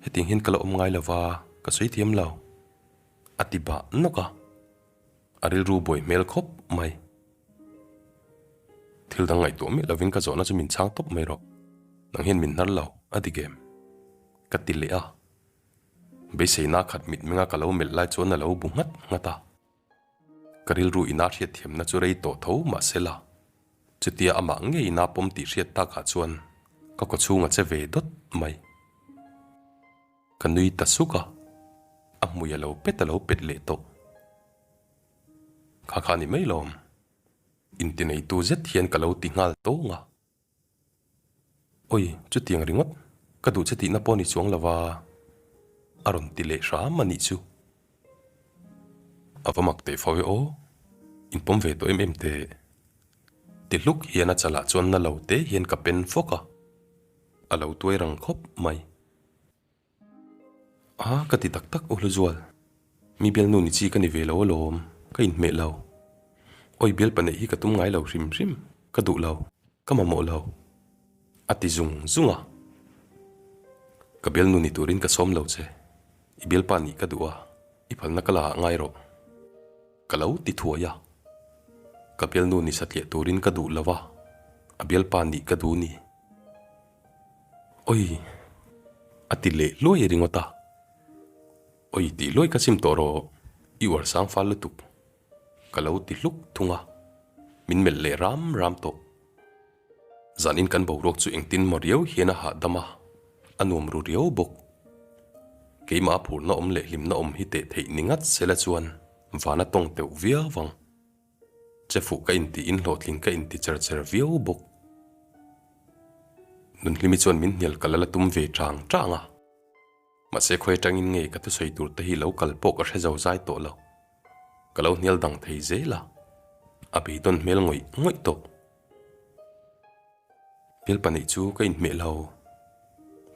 Hetiang hian ka la awm ngai lo va, ka sawi thiam lo. A ti bah nawk a. A rilru buai hmel khawp mai. Thil dang ngaihtuah miah lovin ka zawhna chu min chhang tawp mai rawh. Nang hian min hnar lo, a dik em? Ka ti leh a. Beiseina khat mitmenga ka lo melh lai chuan a lo bu nghat nghat a. Ka rilru ina hriatthiamna chu rei tawh tho mahsela, chutia amah ngei ina pawm tih hriat takah chuan ka kawchhung a che ve dawt mai. Ka nui ta suk a, a hmui a lo pet a lo pet leh tawh. Kha kha ni mai lawm, intineitu zet hian ka lo ti nghal tawng a. Oi, chutiang ringawt, ka duh che tihna pawh ni chuang lova, a rawn ti leh hram a nih chu. A va mak teh fo e aw, inpawm ve tawh em em teh. Ti hluk hian a chalah chuan na lo te hian ka pen fawk a, a lo tuai rang khawp mai. A, ka ti tak tak u Hluzual. Mi bialnu ni chi ka ni ve lo alawm, ka inhmeh lo. Awi bialpa neih hi ka tum ngai lo hrim hrim, ka duh lo, ka mamawh lo. A ti zung zung a. Ka bialnu ni turin ka sawm lo che, i bialpa nih ka duh a, i phalna ka la ah ngai rawh. Ka lo ti thuai a. Ka bialnu ni satliah turin ka duh lo a, a bialpa nih ka duh ni. Oi! A ti leh luai ringawt a. Oi tih luai ka sim tawh rawh, i uar sang fal lutuk. Ka lo ti hluk thung a, min melh leh ram ram tawh. Zanin kan boruak chu engtin maw riau hian a hahdam a, a nuam ru riau bawk. Keimah a phurna awm leh hlimna awm hi teh theih ni ngat sela chuan van a tawng teuh viau ang. Che fuh ka intiin hlawhtling ka inti cher cher viau bawk. Nunhlimi chuan min hnial kal a la tum ve chang chang a. Mahse khawi atangin nge ka thusawi tur te hi lo kal pawh ka hre zo zai tawh lo. Ka lo hnial dang thei zel a, a beidawn hmel ngawih ngawih tawh. Hmel pahnih chu ka inhmeh lo.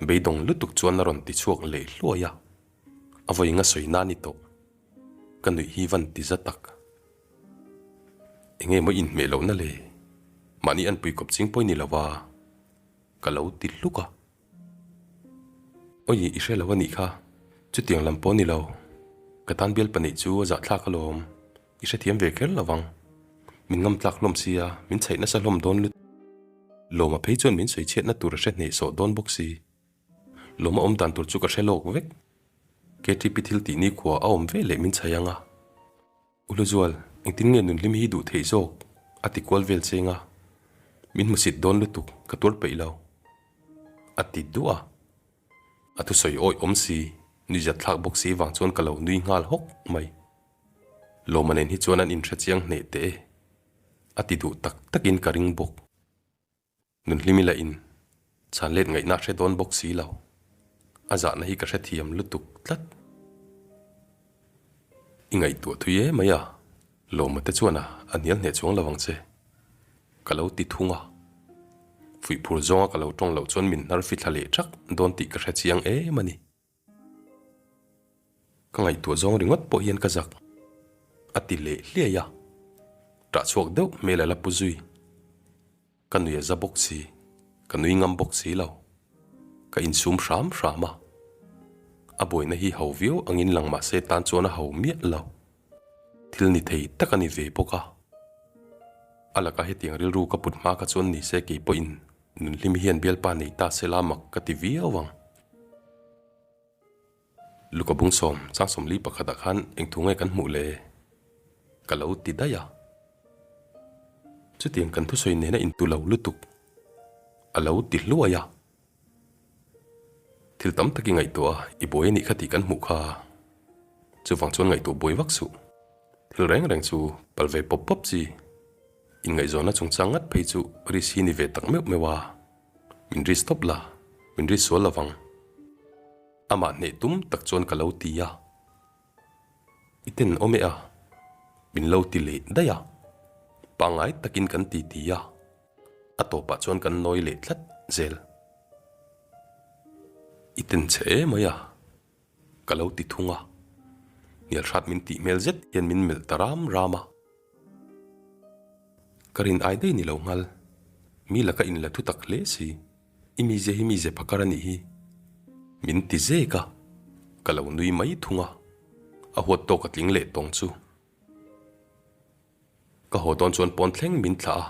Beidawng lutuk chuan a rawn ti chhuak leh hluai a, a vawi nga sawi na ni tawh. Ka nuih hi van ti za tak. Enge maw inhmeh lohna le? Mahni anpui kawp ching pawh i ni lo a, ka lo ti hluk a. Awi, i hre lo a nih kha. Chutiang lam pawh a ni lo. Ka tan bial pahnih chu a zahthlak alawm. I hrethiam ve kher lo vang. Min ngam tlak hlawm sia, min chhaih nasa hlawm dawn lut. Lawma phei chuan min sawi chhiatna tur a hre hnehsawh dawn bawk si. Lawma awm dan tur chu ka hre lawk vek. KTP thil tih nikhua a awm ve leh min chhaih ang a. U Hluzual, engtin nge nunhlim hi duh theih zawk? a ti kual vel cheng a. Min hmusit dawn lutuk, ka tuar peih lo. A ti duah a. A thusawi awih awm si, nuihzat thlak bawk si vang chuan ka lo nui nghal hawk mai. Lawma nen hi chuan an inhre chiang hneh teh e. A ti duh tak takin ka ring bawk. Nunhlimi lah in chhan let ngaihna a hre dawn bawk si lo. A zahna hi ka hrethiam lutuk tlat. I ngaihtuah thui e mai a. Lawma te chuan a a hnial hneh chuang lo ang che. Ka lo ti thung a. Fuihphur zawnga ka lo tawng loh chuan min hnar fithla leh thak dawn tih ka hre chiang em a ni. Ka ngaihtuah zawng ringawt pawh hian ka zak a ti leh hliai a. Ṭah chhuak deuh hmel a la pu zui. Ka nui a za bawk si, ka nui ngam bawk si lo. Ka insum hram hram a. A buaina hi ho viau angin lang mah se tan chuan a ho miah lo. Thil ni thei tak a ni ve bawk a. A laka hetiang rilru ka put hma kha chuan ni se kei pawhin Nunhlimi hian bialpa nei ta se la mak ka ti viau ang. Luka Bungsawm, chang 41 ah khan eng thu nge kan hmuh le? Ka lo ti daih a. Chutiang kan thusawi nena intu lo lutuk a lo ti hluai a. Thil tam tak i ngaihtuah a, i buai a nih kha tih kan hmuh kha. Chuvang chuan ngaihtuah buai vak suh. Thil reng reng chu pal ve pawp pawp chi. Inngaihzawnna chungchang ngat phei chu risk hi ni ve tak meuh meuh a. Min risk tawp la, min risk sual lovang. Amah hneh tum tak chuan ka lo ti a. I ten awm e a, min lo ti leh daih a. Pangngai takin kan ti ti a, a tawpah chuan kan nawi leh tlat zel. I ten che e mai a, ka lo ti thung a. Hnialhrat min tih hmel zet hian min melh ta ram ram a. Ka rin ai daih ni lo nghal. Mi laka inla thu tak hle si. I mize hi mize phakar a nih hi. Min ti zek a, ka lo nui mai thung a, a huat tawk a tling leh tawng chu. Ka haw dawn chuan pawn thleng min thlah a,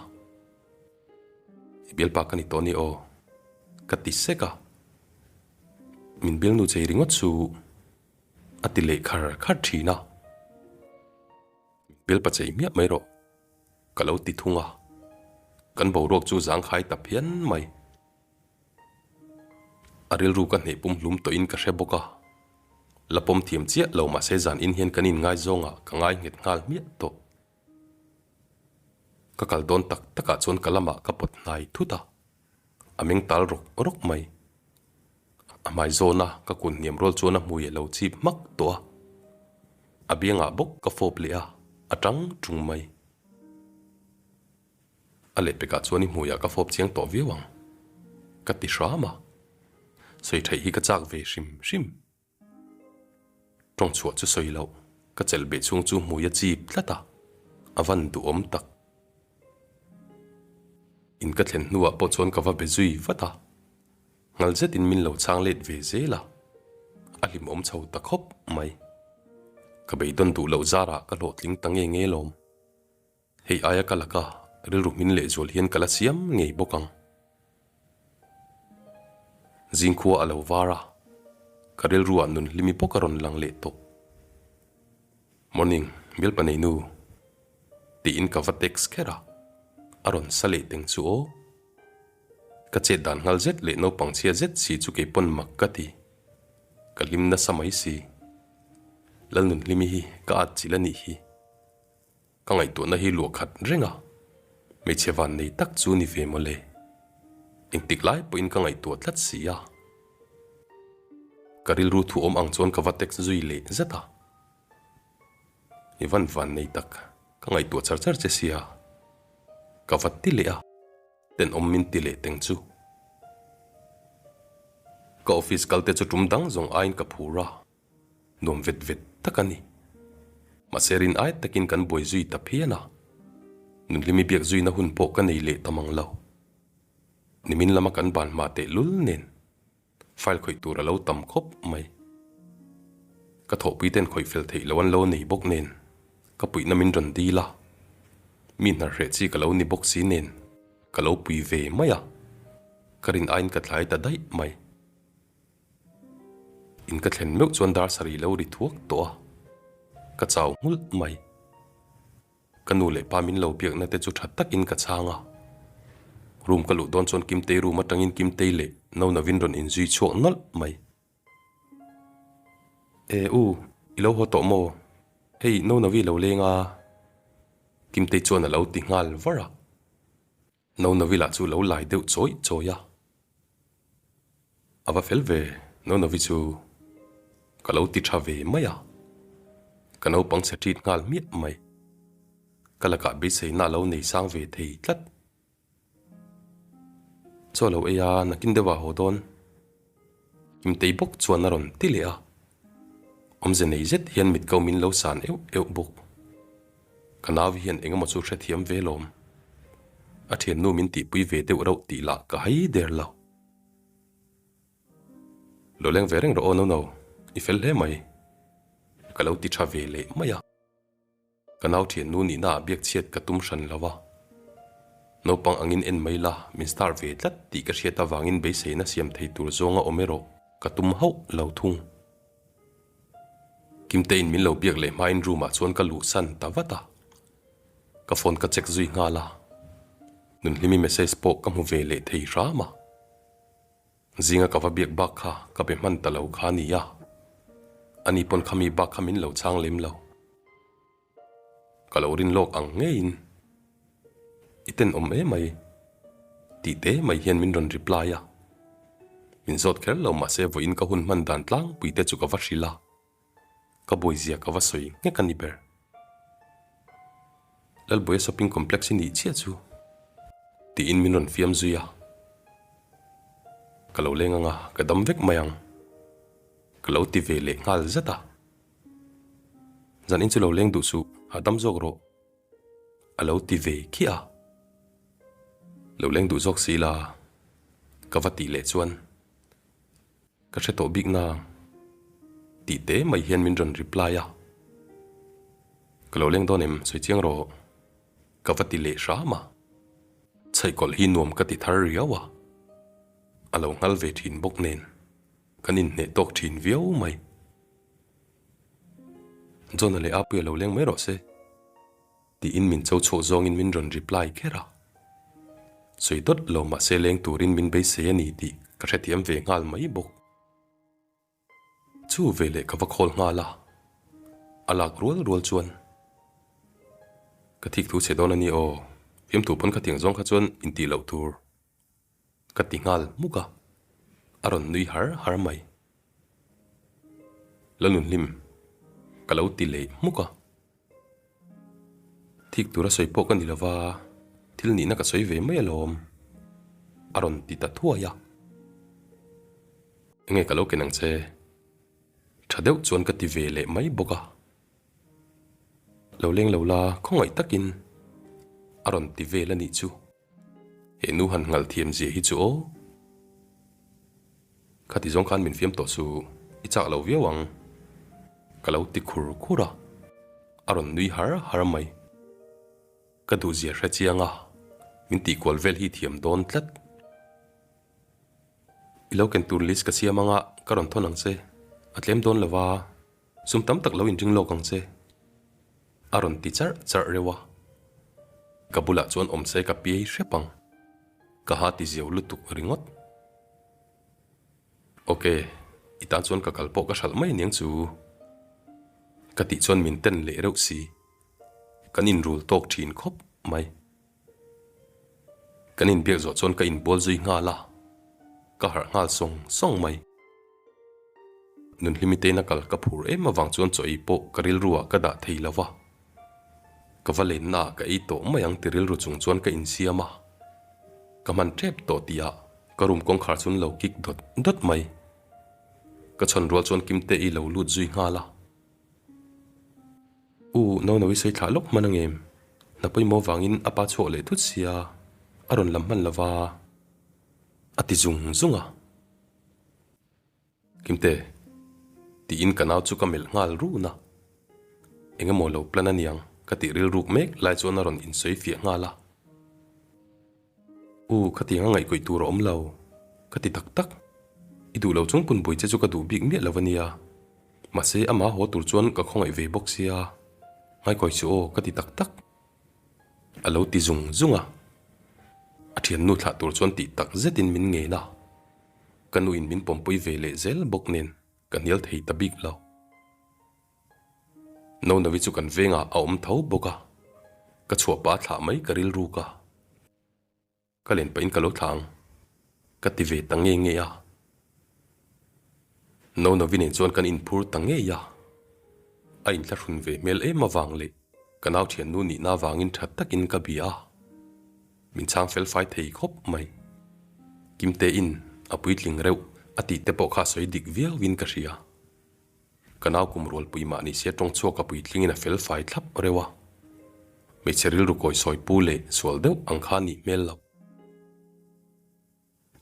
I bialpa ka ni tawh ni aw, ka ti sek a. Min bialnu chei ringawt chu a ti leh khar khar thin a. Bialpa chei hmiah mai rawh, ka lo ti thung a. Kan boruak chu zangkhai ta phian mai. A rilru ka hneh pum hlum tawhin ka hre bawk a. La pawm thiam chiah lo mahse zan in hian kan inngaizawng ah ka ngai nghet nghal hmiah tawh. Ka kal dawn tak takah chuan ka lamah ka pawt hnai thut a. A meng tal rawk rawk mai. A hmai zawna ka kun hniam rual chuan a hmui a lo chip hmak tawh a. A biangah bawk ka fawp leh a, a tang tung mai. A lehpekah chuan i hmuiah ka fawp chiang tawh viau ang, ka ti hram a. Sawi theih hi ka chak ve hrim hrim. Tawng chhuah chu sawi loh, ka chelh beh chhung chu hmui a chip tlat a, a van duhawm tak. In ka thlen hnuah pawh chuan ka va be zui vat a, ngal zetin min lo chhang let ve zel a, a hlimawm chho ta khawp mai. Ka beidawn duh loh zarah ka hlawhtling ta nge nge lawm. Hei aia ka laka rilru hmin lehzual hian ka la siam ngei bawk ang. Zingkhua a lo var a, ka rilruah nun hlimi bawk a rawn lang leh tawh. Morning, bialpa neinu, tiin ka va text kher a, a rawn sa leh teng chu aw. Ka chet dan nghal zet leh naupang chhia zet si chu kei pawn mak ka ti. Ka hlim nasa mai si. Lalnunhlimi hi ka at chilh a nih hi. Ka ngaihtuahna hi luah khat reng a, hmeichhe van nei tak chu ni ve mawle. Engtik lai pawhin ka ngaihtuah tlat si a. Ka rilru thu awm ang chuan ka va text zui leh zet a. I van van nei tak, ka ngaihtuah char char che sia. Ka va ti leh a, tenawm min ti leh teng chu. Ka office kal te chu tum dang zawng aiin ka phur a. Nuam vet vet tak a ni. Mahse rin ai takin kan buai zui ta phian a. Nunhlimi biak zuina hun pawh ka nei leh ta mang lo. Nimin lama kan ban hma teh lul nen file khawih tur a lo tam khawp mai. Ka thawhpui ten khawih fel theih lo an lo nei bawk nen ka puihna min rawn dil a. Mi hnar hreh chi ka lo ni bawk si nen ka lo pui ve mai a. Ka rin aiin ka tlai ta daih mai. In ka thlen meuh chuan dar sarih lo ri thuak tawh a, ka chau nghulh mai. Ka nu leh pa min lo biakna te chu tha takin ka chhang a. Room ka luh dawn chuan Kimtei room atangin Kimtei leh Nonavin rawn inzui chhuak nawlh mai. E u, i lo haw tawh maw? Hei Nonavi lo leng a Kimtei chuan a lo ti nghal var a. Nonovi lah chu lo lai deuh chawih chawih a. A va fel ve, Nonovi chu ka lo ti tha ve mai a. Ka naupang chhe ṭit nghal hmiah mai. Ka lakah beiseina a lo nei sang ve thei tlat. Chaw lo ei a, nakin deuh ah haw dawn. Kimtei bawk chuan a rawn ti leh a. Awmze nei zet hian mit ko min lo san euh euh bawk. Ka nau hian engemaw chu hrethiam ve lawm. A thiannu min tihpui ve deuh rauh tih lah ka hai der lo. Lo leng ve reng rawh aw no no, i fel hle mai. Ka lo ti tha ve leh mai a. Ka nau thiannu nihna ah biak chhiat ka tum hran lo a. Naupang angin en mai la, min star ve tlat tih ka hriat avangin beiseina siam thei tur zawnga awm erawh ka tum hauh lo thung. Kimtein min lo biak leh hmain room ah chuan ka luhsan ta vat a. Ka phone ka check zui nghal a. Nunhlimi message pawh ka hmu ve leh thei hram a. Zinga ka va biak bak kha ka be hman ta lo kha a nia. Ani pawn khami bak kha min lo chhang lem lo. Ka lo rin lawk ang ngeiin i tenawm e mai tih te mai hian min rawn reply a. Min zawt kher lo mahse vawiin ka hun hman dan tlangpui te chu ka va hrilh a. Ka buaizia ka va sawi nghek a ni ber. Lalbuaia shopping complex i nih chiah chu tiin min rawn fiam zui a. Ka lo leng anga ka dam vek mai ang ka lo ti ve leh nghal zet a. Zan in chu lo leng duh suh, hahdam zawk rawh a lo ti ve khiah a. Lo leng duh zawk si la ka va tih leh chuan ka hre tawh bik na tih te mai hian min rawn reply a. Ka lo leng dawn em sawi chiang rawh ka va ti leh hram a. Chhaihkawlh hi nuam ka ti thar riau a, a lo nghal ve thin bawk nen kan inhneh tawk thin viau mai. John-a leh Apuia lo leng mai rawh se tiin min cho chhuak zawngin min rawn reply kher a. Sawi dawt lo mahse leng turin min beisei a ni tih ka hrethiam ve nghal mai bawk. Chu veleh ka va khawl nghal a, a lak rual rual chuan ka thik thu che dawn a ni aw, fiamthu pawn khatiang zawng kha chuan intih loh tur. Ka ti nghal hmuk a, a rawn nui har har mai. Lalnunhlim, ka lo ti leh hmuk a. Thik tura sawi pawh ka ni lova, thil nihna ka sawi ve mai alawm, a rawn ti ta thuai a. Enge ka lo ken ang che? Tha deuh chuan ka ti ve leh mai bawk a. Lo leng lo la, khawngaih takin a rawn ti vel a nih chu. He nu han ngal thiam zia hi chu aw. Khati zawng khan min fiam tawh su, i chak lo viau ang. Ka lo ti khur khur a, a rawn nui har har mai. Ka duh zia hre chiang a, min tih kual vel hi thiam dawn tlat. I lo ken tur list ka siam anga ka rawn thawn ang che, a tlem dawn lo va, sum tam tak lo inring lawk ang che. A rawn ti charh charh reuh a, ka bulah chuan awm se ka piai hrep ang, ka ha ti ziau lutuk ringawt. Ok, i tan chuan ka kal pawh ka hralh mai aniang chu ka tih chuan min ten leh reuh si, kan inrul tawk thin khawp mai. Kan inbiak zawh chuan ka inbual zui nghal a, ka harh nghal sawng sawng mai. Nunhlimi tein a kal ka phur em avang chuan chaw ei pawh ka rilru ah ka dah thei lo va, ka va lenna ah ka ei tawh mai ang ti rilru chung chuan ka insiam a, ka hman tep tawh tih ah ka room kawngkhar chu an lo kik dawt dawt mai. Ka chhawn rual chuan Kimte i lo lut zui nghal a. U, Nono i sawi thlah lawk hman angem? Hna pawimawh vangin a pa chhuak leh thut sia, a rawn lam hman lo va, a ti zung zung a. Kimte, tiin ka nau chu ka melh nghal run a. Eng emaw lo plan a niang ka tih rilruk mek lai chuan a rawn insawi fiah nghal a. U, khatiang a ngaihkawih tur a awm lo, ka ti tak tak. I duh lo chung pawn buai che chu ka duh bik miah lo a nia. Mahse, amah haw tur chuan ka khawngaih ve bawk sia, ngaikawi chu aw ka ti tak tak. A lo ti zung zung a. A thiannu thlah tur chuan tih tak zetin min ngen a. Ka nuin min pawmpui ve leh zel bawk nen ka hnial thei ta bik lo. Nonovi chu kan vengah a awm tho bawk a, ka chhuah pah thlah mai ka rilruk a. Ka len pahin ka lo thlah ang ka ti ve ta nge nge a. Nonovi nen chuan kan inphur ta ngei a, a inthlahrun ve hmel em avang leh. Ka nau thiannu nihna avangin tha takin ka bia a, min chhang fel fai thei khawp mai. Kimtein a puitling reuh a tih te pawh kha a sawi dik viauin ka hria. Ka nau kum rualpui mah ni se tawng chhuak a puitlingin a fel fai thlap reuh a. Hmeichhe rilru kawi sawi pu leh sual deuh ang kha a nih hmel loh.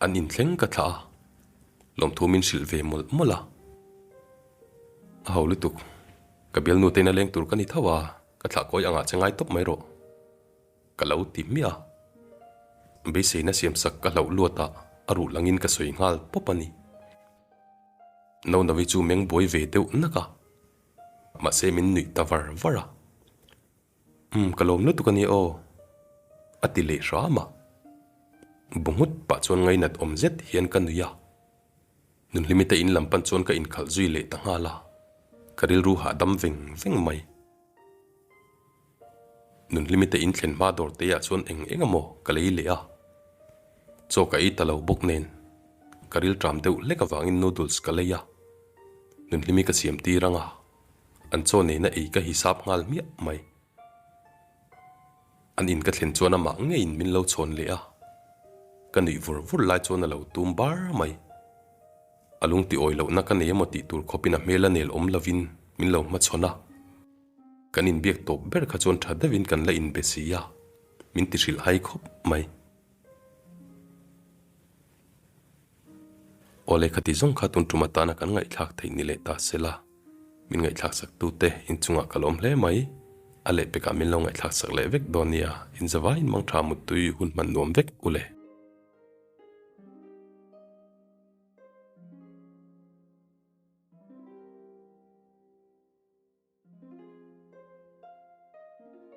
An inthleng ka thlah a, lawmthu min hrilh ve mawlh mawlh a. A ho lutuk, ka bialnu tein a leng tur ka ni tho a, ka thlah kawi angah che ngai tawp mai rawh. Ka lo ti hmiah a. Beiseina siamsak ka hlauh luat ah a ruh langin ka sawi nghal pawp a ni. Nonovi chu meng buai ve deuh nak a, mahse min nuih ta var var a. Umm ka lawm lutuk a nia aw, a ti leh hram a. Bu nghut pah chuan ngainat awm zet hian ka nui a. Nunhlimi te in lam pan chuan ka inkhalh zui leh ta nghal a, ka rilru hahdam veng veng mai. Nunhlimi te in thlen hma dawr te ah chuan eng eng emaw ka lei leh a, chaw ka ei ta lo bawk nen ka rilṭam deuh hlek avangin noodles ka lei a, Nunhlimi ka siam tir ang a, an chaw nena ei ka hisap nghal hmiah mai. An in ka thlen chuan amah ngeiin min lo chhawn leh a, ka nuih vur vur lai chuan a lo tum bar mai. A lung ti awi lohna ka nei emaw tih tur khawpin a hmel a nel awm lovin min lo hmachhawn a. Kan inbiak tawp ber kha chuan tha deuhin kan la inbe si a, min ti hrilh hai khawp mai. Aw lehkha ti zawng kha tun tum atana kan ngaihthlak theih ni leh ta se la, min ngaihthlak sak tute inchungah ka lawm hle mai. A lehpekah min lo ngaihthlak sak leh vek dawn nia, inzavaiin mangtha muttui hun hman nuam vek u le.